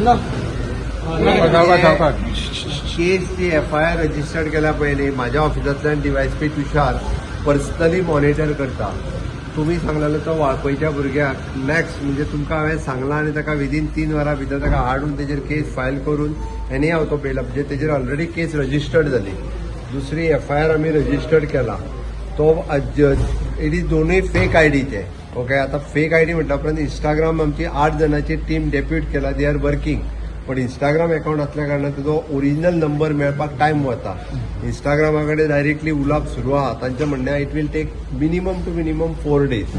सावकाश सावकाश. केस ती एफआयआर रजिस्टर्ड केल्या पयलीं म्हाज्या ऑफिसांतल्यान डीवायएसपी तुषार पर्सनली मॉनिटर करता. तुमी सांगलेलो तो वाळपयच्या भुरग्याक नेक्स्ट, म्हणजे तुमकां हांवें सांगलां आनी ताका विदीन 3 वरां भितर ताका हाडून तेजेर केस फायल करून एनी हांव तो बेल, म्हणजे तेजेर ऑलरेडी केस रजिस्टर्ड जाली. दुसरी एफआयआर आमी रजिस्टर्ड केला. तो it is दोनूय फेक आयडीचे. ओके, आतां फेक आयडी म्हटल्या उपरांत इंस्टाग्राम आमची आठ जाणांची टीम डेप्यूट केला, they are working. पण इंस्टाग्राम अकाउंट असल्या कारणान तेजो ओरिजिनल नंबर मेळपाक टायम वता. इंस्टाग्रामा कडेन डायरेक्टली उलोवप सुरू आहा. तांचें म्हणणें, it will take minimum to minimum 4 days.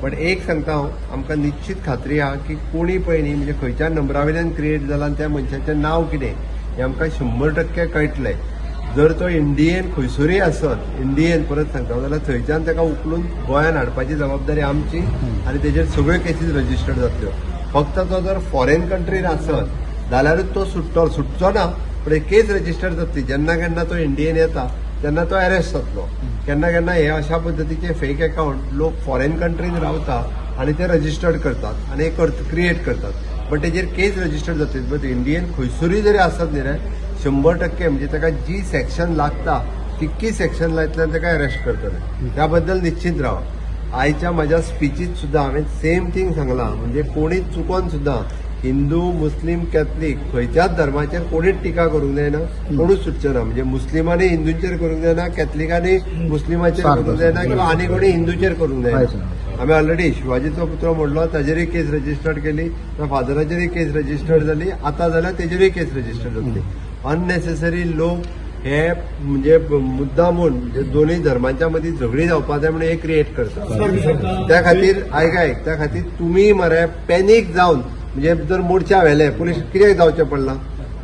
पण एक सांगता हांव, आमकां निश्चित खात्री आहा की कोणी पळय न्ही, म्हणजे खंयच्या नंबरा वयल्यान क्रिएट जाला आनी त्या मनशाचें नांव कितें हें आमकां 100% कळटलें. जर तो इंडियन खंयसरूय आसत, इंडियन, परत सांगता, जाल्यार थंयच्यान ताका उखलून गोंयान हाडपाची जबाबदारी आमची आनी तेजेर सगळ्यो केसीस रजिस्टर्ड जातल्यो. फक्त तो जर फॉरेन कंट्रीन आसत जाल्यारूच तो सुट्टलो. सुटचो ना, पण केस रजिस्टर जातली. जेन्ना केन्ना तो इंडियन येता तेन्ना तो अरेस्ट जातलो. केन्ना केन्ना हे अशा पद्दतीचे फेक अकाउंट लोक फॉरेन कंट्रीन रावता आनी ते रजिस्टर्ड करतात आनी क्रिएट करतात, बट तेजेर केस रजिस्टर्ड जातली. बट इंडियन खंयसरूय जरी आसत न्ही रे, 100% म्हणजे ताका जी सेक्शन लागता तितकी सेक्शन लायतल्यान ताका अरेस्ट करतले. त्या बद्दल निश्चित रावा. आयच्या म्हाज्या स्पिचीत सुद्दां हांवें सेम थींग सांगलां. म्हणजे कोणीच चुकोन सुद्दां हिंदू, मुस्लीम, कॅथलीक खंयच्याच धर्माचेर कोणीच टिका करूंक जायना, कोणूच सुटचे ना. म्हणजे मुस्लिमांनी हिंदूंचेर करूंक जायना, कॅथलिकांनी मुस्लिमाचेर करूंक जायना किंवा आनी कोणी हिंदूचेर करूंक जायना. आमी ऑलरेडी शिवाजीचो पुतळो मोडलो ताजेरूय केस रजिस्टर्ड केली, फादराचेरूय केस रजिस्टर्ड जाली, आतां जाल्यार तेजेरूय केस रजिस्टर्ड जातली. अननेसेसरी लोक हे म्हणजे मुद्दामून, म्हणजे दोनूय धर्मांच्या मदीं झगडीं जावपा जाय म्हणून हे क्रिएट करतात. त्या खातीर, आयक आयक, त्या खातीर तुमी मरे पॅनीक जावन, म्हणजे जर मोर्चा व्हेले पुलीस, कित्याक जावचें पडलां?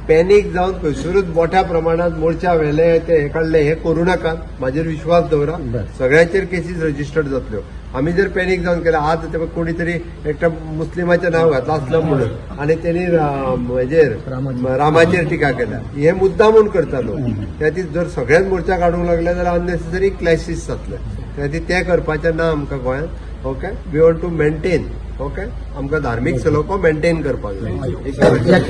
पॅनीक जावन खंयसरूच मोठ्या प्रमाणात मोर्चा व्हेले, ते हे काडले, हे करूं नाकात. म्हाजेर विश्वास दवरा, सगळ्यांचेर केसीस रजिस्टर्ड जातल्यो. आमी जर पॅनीक जावन केलें, आज ते कोणी तरी एकट्या मुस्लिमाचें नांव घातलां असलम म्हणून आनी तेणी हेजेर, रामाचेर टिका केल्या. हे मुद्दामून करता लोक. त्या खातीर जर सगळेच मोर्चा काडूंक लागले जाल्यार अननेसेसरी क्लॅशीस जातले. त्या खातीर तें करपाचें ना आमकां गोंयांत. Okay, we want to maintain, okay, आमकां धार्मीक सलोखो मेंटेन करपाक जाय.